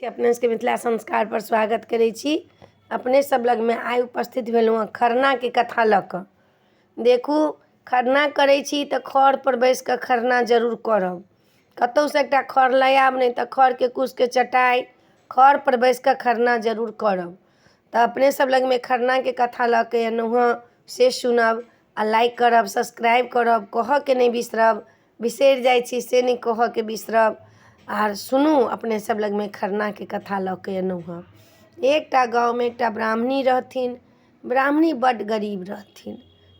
अपने सबके मिथिला संस्कारपर स्वागत करै छी। अपने सब लगमे आइ उपस्थित भेलहुँ हँ खरनाके कथा लऽ कऽ। देखू, खरना करै छी तऽ खढ़पर बैसि कऽ खरना जरूर करब। कतहुसँ एकटा खढ़ लऽ आयब, नहि तऽ खढ़के कुशके चटाइ खढ़पर बैसि कऽ खरना जरूर करब। तऽ अपने सब लगमे खरनाके कथा लऽ कऽ एलहुँ हँ, से सुनब आ लाइक करब, सब्सक्राइब करब, कहऽके नहि बिसरब। बिसरि जाइ छी से नहि कहऽके बिसरब। आर सुनू, अपने सब लगमे खरनाके कथा लऽ कऽ एलहुँ हँ। एकटा गाँवमे एकटा ब्राह्मणी रहथिन। ब्राह्मणी बड्ड गरीब रहथिन।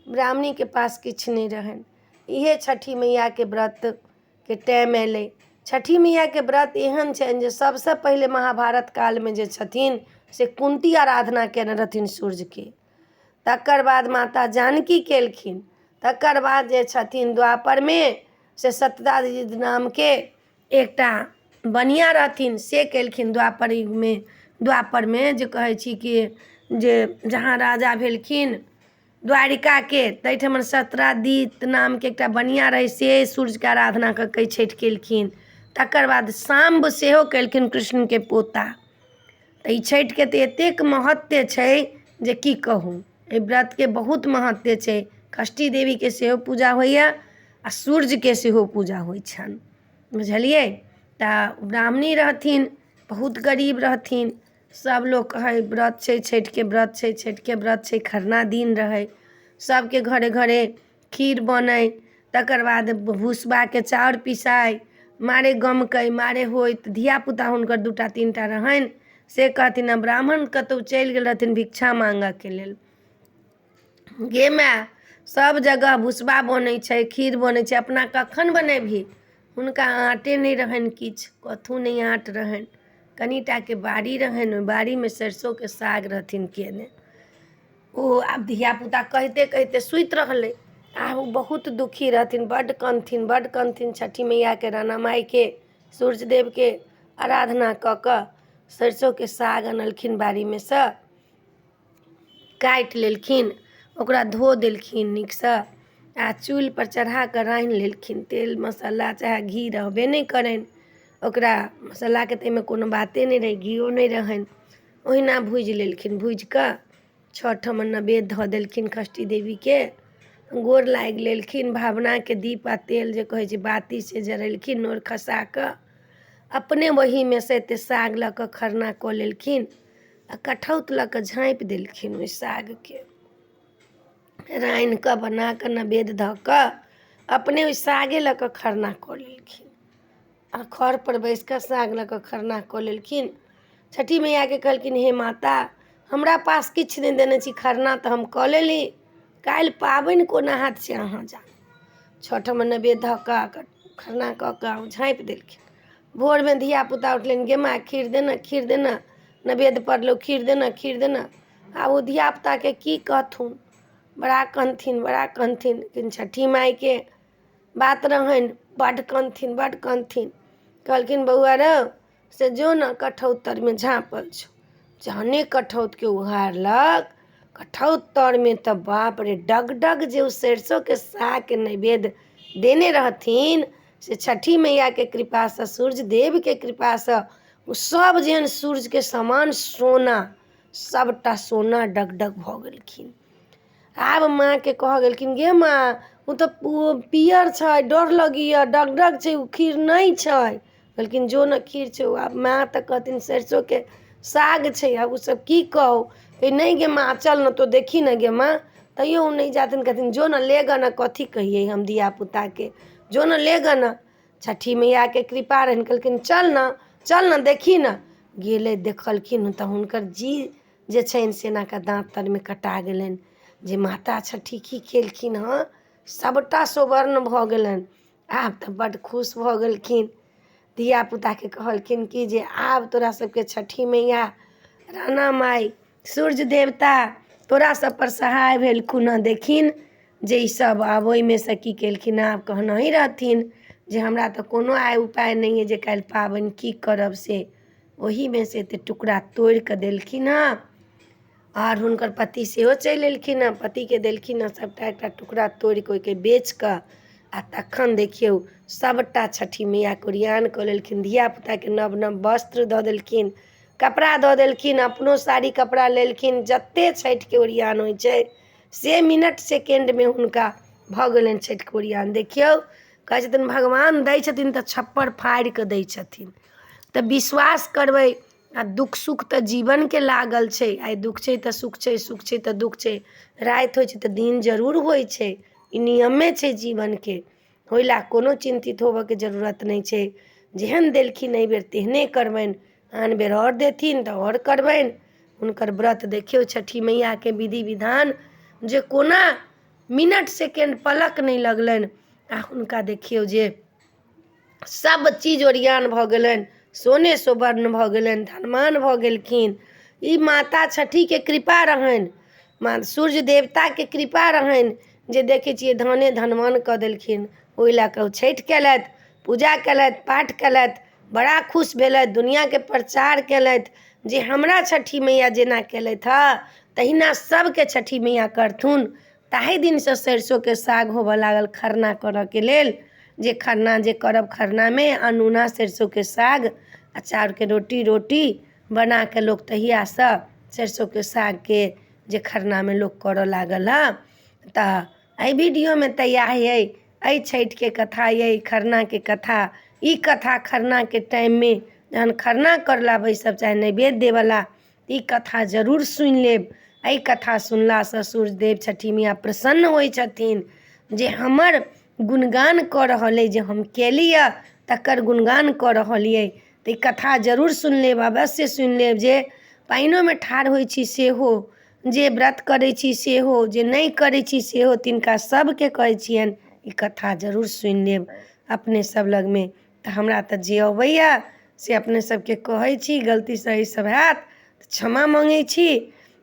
ब्राह्मणीके पास किछु नहि रहनि। इहे छठि मैयाके व्रतके टाइम अयलै। छठि मैयाके व्रत एहन छनि जे सभसँ पहिले महाभारत कालमे जे छथिन से कुन्ती आराधना कयने रहथिन सूर्यके। तकर बाद माता जानकी केलखिन। तकर बाद जे छथिन द्वापरमे से सत्यदाजी नामके एकटा बनिआ रहथिन, से केलखिन द्वापर युगमे। द्वापरमे जे कहै छी कि जे जहाँ राजा भेलखिन द्वारिकाके, ताहिठाम सत्रादित नामके एकटा बनिआ रहै, से सूर्यके आराधना कऽ कऽ छठि केलखिन। तकर बाद साम्ब सेहो केलखिन, कृष्णके पोता। तऽ ई छठिके तऽ एतेक महत्व छै जे की कहू, एहि व्रतके बहुत महत्व छै। षष्ठी देवीके सेहो पूजा होइए आ सूर्यके सेहो पूजा होइ छनि, बुझलियै? तऽ ब्राह्मणी रहथिन, बहुत गरीब रहथिन। सभ लोक कहै, व्रत छै छठिके, व्रत छै छठिके, व्रत छै। खरना दिन रहै, सभके घरे घरे खीर बनै, तकर बाद भुसबाके चाउर पिसाइ, मारे गमकै मारे होइत। धियापुता हुनकर 2टा 3टा रहनि, से कहथिन। आ ब्राह्मण कतहु चलि गेल रहथिन भिक्षा माँगऽके लेल। गे माय, सभ जगह भुसबा बनै छै, खीर बनै छै, अपना कखन बनेबही? हुनका आटे नहि रहनि किछु, कथहु नहि आँट रहनि। कनिटाके बाड़ी रहनि, ओहि बाड़ीमे सरिसोके साग रहथिन केने। ओ आब धियापुता कहिते कहिते सुति रहलै। आब ओ बहुत दुखी रहथिन, बड्ड कनथिन, बड्ड कनथिन। छठि मैयाके, राणा माइके, सूर्यदेवके आराधना कऽ कऽ सरिसोके साग अनलखिन बाड़ीमे सँ, काटि लेलखिन, ओकरा धो देलखिन नीकसँ आ चूल्हिपर चढ़ा कऽ रान्हि लेलखिन। तेल मसाला चाहे घी रहबे नहि करनि ओकरा, मसालाके तऽ एहिमे कोनो बाते नहि रहै, घिओ नहि रहनि। ओहिना भूजि लेलखिन। भूजि कऽ छओ ठाम नैवेद्य धऽ देलखिन, षष्ठी देवीके गोर लागि लेलखिन। भावनाके दीप आ तेल जे कहै छै बाती, से जरेलखिन नोर खसा कऽ। अपने ओहीमे सँ एतेक साग लऽ कऽ खरना कऽ लेलखिन आ कठौत लऽ कऽ झाँपि देलखिन। ओहि सागके रान्हि कऽ बना कऽ नैवेद्य धऽ कऽ अपने ओहि सागे लऽ कऽ खरना कऽ लेलखिन आ खढ़पर बैसि कऽ साग लऽ कऽ खरना कऽ लेलखिन। छठि मैयाके कहलखिन, हे माता, हमरा पास किछु नहि देने छी, खरना तऽ हम कऽ लेली, काल्हि पाबनि कोना हैत से अहाँ जानू। छओ ठाम नैवेद्य धऽ कऽ खरना कऽ कऽ झाँपि देलखिन। भोरमे धियापुता उठलनि, गे माय, खीर दे ने, खीर दे ने, नैवेद्य पड़लौ, खीर दे ने, खीर दे ने। आब ओ धियापुताके की कहथुन, बड़ा कनथिन, बड़ा कनथिन। लेकिन छठि मायके बात रहनि, बड्ड कनथिन, बड्ड कनथिन। कहलखिन, बौआ रौ, से जो ने, कठौत तरमे झाँपल छौ। जहने कठौतके उघारलक, कठौत तरमे तऽ बाप रे, डग डग जे ओ सरिसोके सागके नैवेद्य देने रहथिन से छठि मैयाके कृपासँ, सूर्यदेवके कृपासँ ओ सभ जेहन सूर्यके समान सोना, सभटा सोना डग डग भऽ गेलखिन। आब माँके कहऽ गेलखिन, गे माँ, ओ तऽ ओ पियर छै, डर लगैए, डग डग छै, ओ खीर नहि छै। कहलखिन, जो ने, खीर छै। आब माँ तऽ कहथिन सरिसोके साग छै। आब ओसभ की कहू? नहि गे माँ, चल ने तो, देखही ने गे माँ। तैयो ओ नहि जाथिन। कहथिन, जो ने, ले गऽ ने। कथी कहियै हम धियापुताके? जो ने, ले गऽ ने। छठि मैयाके कृपा रहनि। कहलखिन, चल ने, चल ने, देखही ने। गेलै, देखलखिन तऽ हुनकर जी जे छनि से एनाकऽ दाँत तरमे कटा गेलनि जे माता छठि की केलखिन हँ, सभटा सुवर्ण भऽ गेलनि। आब तऽ बड्ड खुश भऽ गेलखिन। धियापुताके कहलखिन कि जे आब तोरा सबके छठि मैया, राणा माइ, सूर्य देवता तोरा सबपर सहाय भेलखुन हँ। देखहिन जे ईसब आब ओहिमे सँ की केलखिन। आब कहनहि रहथिन जे हमरा तऽ कोनो आइ उपाय नहि अइ जे काल्हि पाबनि की करब, से ओहीमे सँ एतेक टुकड़ा तोड़ि कऽ देलखिन हँ। आर हुनकर पति सेहो चलि एलखिन हँ, पतिके देलखिन हँ सभटा। एकटा टुकड़ा तोड़ि कऽ ओहिके बेचि कऽ आ तखन देखियौ सभटा छठि मैयाके ओरियान कऽ लेलखिन। धियापुताके नव नव वस्त्र दऽ देलखिन, कपड़ा दऽ देलखिन, अपनो साड़ी कपड़ा लेलखिन। जतेक छठिके ओरियान होइ छै से मिनट सेकेण्डमे हुनका भऽ गेलनि छठिके ओरियान। देखियौ, कहै छथिन भगवान दै छथिन तऽ छप्पर फाड़ि कऽ दै छथिन, तऽ विश्वास करबै। आ दुःख सुख तऽ जीवनके लागल छै। आइ दुःख छै तऽ सुख छै, सुख छै तऽ दुःख छै, राति होइ छै तऽ दिन जरूर होइ छै। ई नियमे छै जीवनके, ओहि लए कोनो चिन्तित होबऽके जरूरत नहि छै। जेहन देलखिन एहिबेर तेहने करबनि, आन बेर आओर देथिन तऽ आओर करबनि। हुनकर व्रत देखियौ, छठि मैयाके विधि विधान जे कोना मिनट सेकेण्ड पलक नहि लगलनि, आ हुनका देखियौ जे सभ चीज ओरियान भऽ गेलनि, सोने सुवर्ण भऽ गेलनि, धनवान भऽ गेलखिन। ई माता छठिके कृपा रहनि, माँ सूर्य देवताके कृपा रहनि जे देखै छियै धने धनवान कऽ देलखिन। ओहि लए कऽ ओ छठि कयलथि, पूजा कयलथि, पाठ कयलथि, बड़ा खुश भेलथि, दुनिआँके प्रचार कयलथि जे हमरा छठि मैया जेना कयलथि हँ तहिना सभके छठि मैया करथुन। ताहि दिनसँ सरिसोके साग होबऽ लागल खरना करऽके लेल, जे खरना जे करब, खरनामे अनूना सरिसोके साग आ चाउरके रोटी, रोटी बना कऽ लोक तहियासँ सरिसोके सागके जे खरनामे लोक करऽ लागल हँ। तऽ एहि वीडियोमे तऽ इएह अइ, एहि छठिके कथा अइ, खरनाके कथा। ई कथा खरनाके टाइममे जहन खरना करऽ लए बैसब, चाहे नैवेद्य देबऽला, ई कथा जरूर सुनि लेब। एहि कथा सुनलासँ सूर्यदेव छठि मैया प्रसन्न होइ छथिन जे हमर गुणगान कऽ रहल अइ, जे हम केली हँ तकर गुणगान कऽ रहल अइ। तऽ ई कथा जरूर सुनि लेब, अवश्य सुनि लेब। जे पानिओमे ठाढ़ होइ छी सेहो, जे व्रत करै छी सेहो, जे नहि करै छी सेहो, तिनका सभके कहै छियनि ई कथा जरूर सुनि लेब। अपने सभ लगमे तऽ हमरा तऽ जे अबैए से अपने सभके कहै छी, गलती सही सब हैत तऽ क्षमा मङ्गै छी।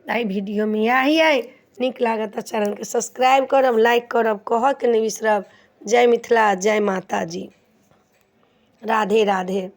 एहि वीडियोमे इएह अइ। नीक लागत तऽ चैनलके सब्सक्राइब करब, लाइक करब, कहऽके नहि बिसरब। जय मिथिला, जय माताजी, राधे राधे।